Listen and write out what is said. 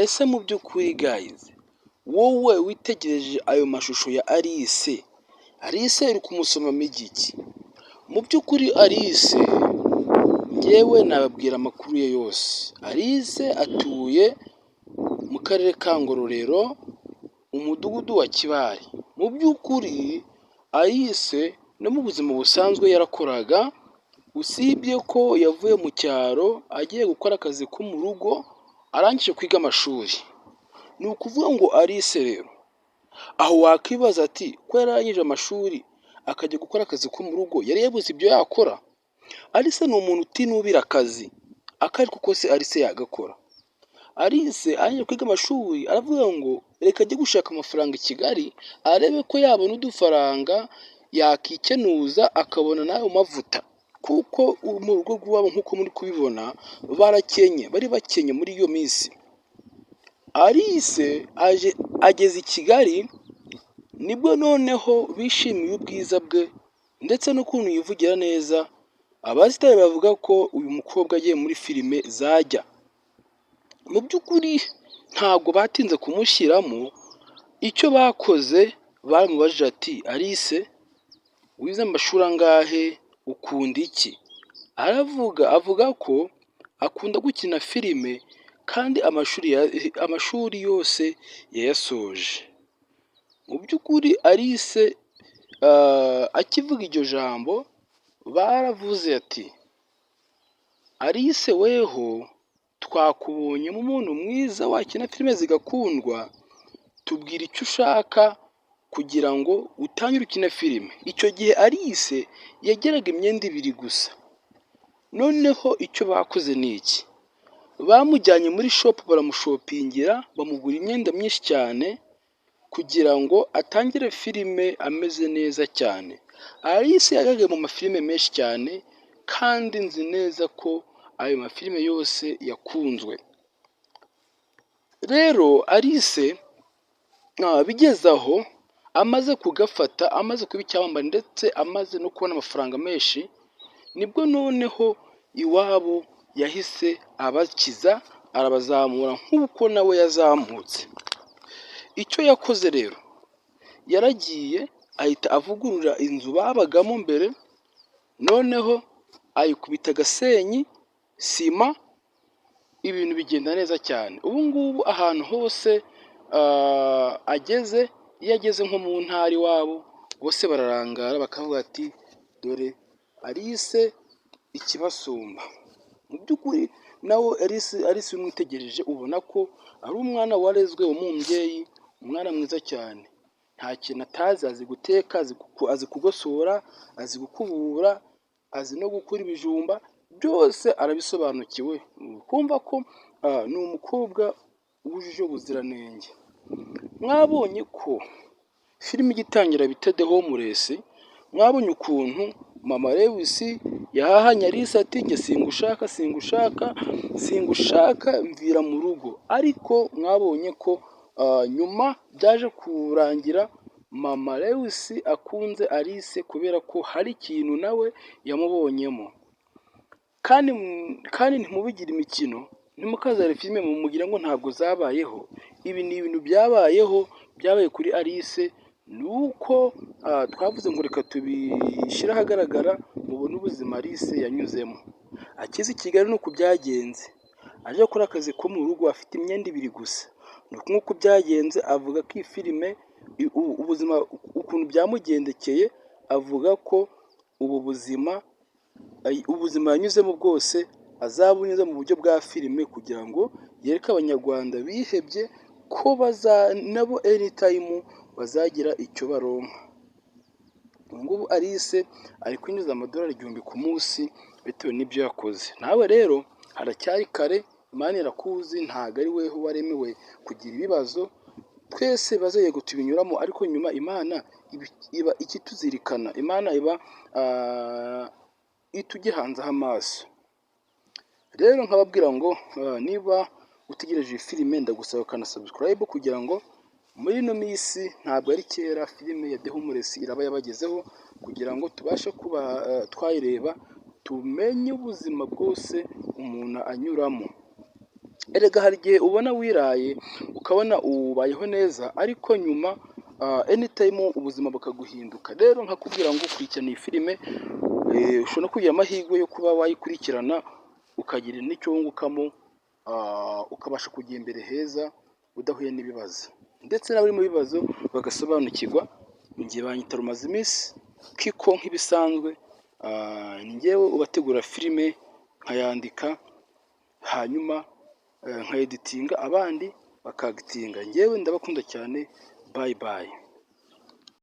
Ese mu by'ukuri guys, wowe witegereje ayo mashusho ya Alice, Alice uri kumusomamo igiki? Mu by'ukuri Alice, ngewe nababwira amakuru ye yose. Alice atuye mu karere ka Ngororero, umudugudu wa Kibare. Mu by'ukuri Alice no mu buzima busanzwe yarakoraga, usibye ko yavuye mu cyaro agiye gukora akazi ko mu rugo arangije kwiga amashuri. Ni ukuvuga ngo Alice rero, aho wakwibaza ati: "Ko yarangije amashuri akajya gukora akazi ko mu rugo, yari yabuze ibyo yakora?" Alice ni umuntu utinubira akazi, ako ari ko kose Alice yagakora. Alice arangije kwiga amashuri aravuga ngo reka ajye gushaka amafaranga i Kigali, arebe ko yabona udufaranga yakikenuza akabona n'ayo mavuta, kuko mu rugo rw'iwabo, nk'uko muri kubibona, barakenye, bari bakenye muri iyo minsi. Alice aje ageze i Kigali, nibwo noneho bishimiye ubwiza bwe ndetse n'ukuntu yivugira neza. Abasitari bavuga ko uyu mukobwa agiye muri filime zajya. Mu by'ukuri ntabwo batinze kumushyiramo, icyo bakoze baramubajije ati: "Alice, wize amashuri angahe? Ukunda iki?" Aravuga, avuga ko akunda gukina filime kandi amashuri yose yayasoje. Mu by'ukuri Alice akivuga iryo jambo baravuze ati: "Alice, weho twakubonyemo umuntu mwiza wakina filime zigakundwa, tubwira icyo ushaka kugira ngo utangire ukine filime." Icyo gihe Alice yagiraga imyenda ibiri gusa. Noneho icyo bakoze ni iki? Bamujyanye muri shop, baramushopingira, bamugura imyenda myinshi cyane kugira ngo atangire filime ameze neza cyane. Alice yagaragaye mu mafilime menshi cyane kandi nzi neza ko ayo mafilime yose yakunzwe. Rero Alice bigeze aho amaze kugafata, amaze kuba icyamamare ndetse amaze no kubona amafaranga menshi, nibwo noneho iwabo yahise abakiza, arabazamura nk'uko nawe yazamutse. Icyo yakoze rero, yaragiye ahita avugurura inzu babagamo mbere, noneho ayikubita agasenyi, sima, ibintu bigenda neza cyane. Ubu ngubu ahantu hose ageze, iyo ageze nko mu ntara iwabo, bose bararangara bakavuga ati: "Dore Alice ikibasumba." Mu by'ukuri nawe Alice iyo umwitegereje ubona ko ari umwana warezwe w'umubyeyi, umwana mwiza cyane. Nta kintu atazi: azi guteka, azi kugosora, azi gukubura, azi no gukura ibijumba, byose arabisobanukiwe. Kumva ko ni umukobwa wujuje ubuziranenge. Mwabonye ko filime igitangira bita The Homeless, mwabonye ukuntu mama Lewis yahahanye Alice ati: "Njye singushaka, singushaka, singushaka, mvira mu rugo." Ariko mwabonye ko nyuma byaje kurangira mama Lewis akunze Alice kubera ko hari ikintu nawe yamubonyemo. Kandi ntimubigire imikino, ntimukazarebe filime mugire ngo ntabwo zabayeho. Ibi ni ibintu byabayeho, byabaye kuri Alice, ni uko twavuze ngo reka tubishyire ahagaragara mubone ubuzima Alice yanyuzemo. Akiza i Kigali ni uku byagenze, aje gukora akazi ko mu rugo afite imyenda ibiri gusa. Ni uku nguku byagenze, avuga ko iyi filime ubuzima ukuntu byamugendekeye, avuga ko ubu buzima, ubuzima yanyuzemo bwose azabunyuza mu buryo bwa filime kugira ngo yereke Abanyarwanda bihebye ko nabo anytime bazagira icyo baronka. Ubu ngubu Alice ari kwinjiza amadolari 1000 ku munsi bitewe n'ibyo yakoze. Nawe rero haracyari kare, Imana irakuzi, ntabwo ari weho waremewe kugira ibibazo, twese ibibazo yego tubinyuramo, ariko nyuma Imana iba ikituzirikana, Imana iba itugihanzeho amaso. Rero nkababwira ngo niba utegereje iyi filime, ndagusaba ukanda subscribe kugira ngo muri ino minsi, ntabwo ari kera, filime ya The Homeless iraba yabagezeho kugira ngo tubashe kuba twayireba, tumenye ubuzima bwose umuntu anyuramo. Erega hari igihe ubona wiraye, ukabona ubayeho neza, ariko nyuma anytime ubuzima bukaguhinduka. Rero nkakubwira ngo kurikirana iyi filime, ushobora no kugira amahirwe yo kuba wayikurikirana ukagira n'icyo wungukamo, ukabasha kujya imbere heza udahuye n'ibibazo, ndetse n'abari mu bibazo bagasobanukirwa. Njye banyita Rumaziminsi Kiko nk'ibisanzwe, ni njyewe ubategura filime, nkayandika, hanyuma nkayeditinga, abandi bakagitinga. Njyewe ndabakunda cyane, bye bye.